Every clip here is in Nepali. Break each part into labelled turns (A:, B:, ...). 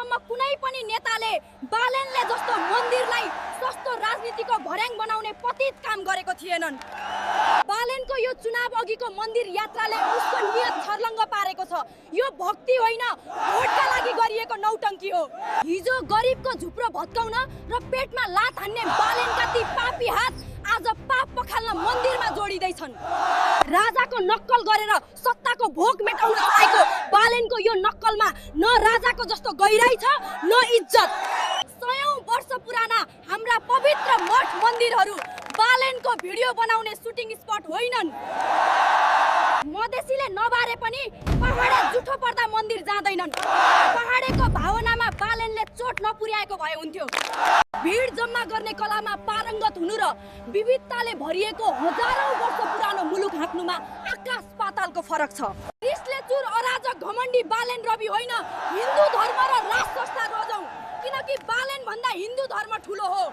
A: आजसम्म कुनै पनि नेताले बालेनले जस्तो मन्दिरलाई सस्तो राजनीतिको भर्याङ बनाउने पतित काम गरेको थिएनन्। बालेनको यो चुनाव अघिको मन्दिर यात्राले उसको नियत छर्लङ्ग पारेको छ। यो भक्ति होइन, भोटका लागि गरिएको नौटङ्की हो। हिजो गरिबको झुप्रो भत्काउन र पेटमा लात हान्ने बालेनका ती पापी हात आज पाप पखाल्न मन्दिरमा जोडिँदैछन्। राजाको नक्कल गरेर सत्ताको भोक मेटाउन चाहेको बालेनको यो नक्कलमा न राजाको जस्तो गहिराई छ न इज्जत। सयौं वर्ष पुराना हाम्रा पवित्र मठ मन्दिरहरू बालेनको भिडियो बनाउने सुटिङ स्पट होइनन्। मधेसीले नबारे पनि पहाडे जुठो पर्दा मन्दिर जाँदैनन्। पहाडेको भावनामा बालेनले चोट नपुर्याएको भए हुन्थ्यो। भिड जम्मा गर्ने कलामा पारङ्गत हुनु र विविधताले भरिएको हजारौं वर्ष पुरानो मुलुक हाँक्नुमा आकाश पातालको फरक छ। रिसले चुर अराजक घमण्डी बालेन रवि होइन, हिन्दू धर्म र राष्ट्रस्था रोजौं, किनकि बालेन भन्दा हिन्दू धर्म ठुलो हो।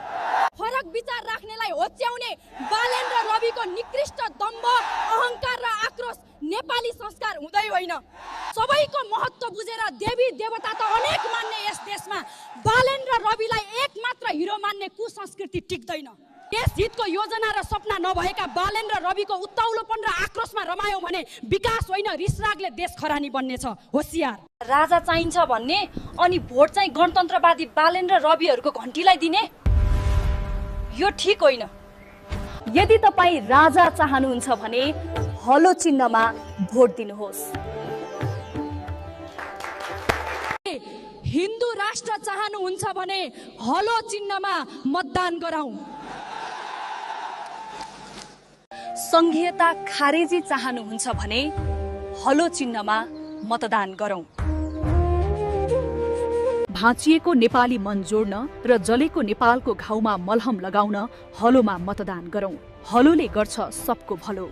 A: फरक विचार राख्नेलाई होच्याउने बालेन र रविको निकृष्ट दम्भ, अहंकार र आक्रोश नेपाली संस्कार हुँदै होइन। सबैको महत्त्व बुझेर देवी देवता त अनेक मान्ने यस देशमा बालेन र रविलाई एक मात्र हिरो मान्ने कुसंस्कृति टिक्दैन। देश हितको योजना र सपना नभएका बालेन र रविको उत्ताउलोपन र आक्रोशमा रमायो भने विकास होइन रिसरागले देश खरानी बन्नेछ। होशियार। राजा चाहिन्छ भन्ने अनि भोट चाहिँ गणतन्त्रवादी बालेन र रविहरूको घन्टीलाई दिने, यो ठिक होइन। यदि तपाईँ राजा चाहनुहुन्छ भने हलो चिन्हमा भोट दिनुहोस्। हिन्दू राष्ट्र चाहनुहुन्छ भने हलो चिन्हमा मतदान गरौँ। संघीयता खारेजी चाहनुहुन्छ भने हलो चिन्हमा मतदान गरौँ।
B: भाँचिएको नेपाली मन जोड्न र जलेको नेपालको घाउमा मलहम लगाउन हलोमा मतदान गरौँ। हलोले गर्छ सबको भलो।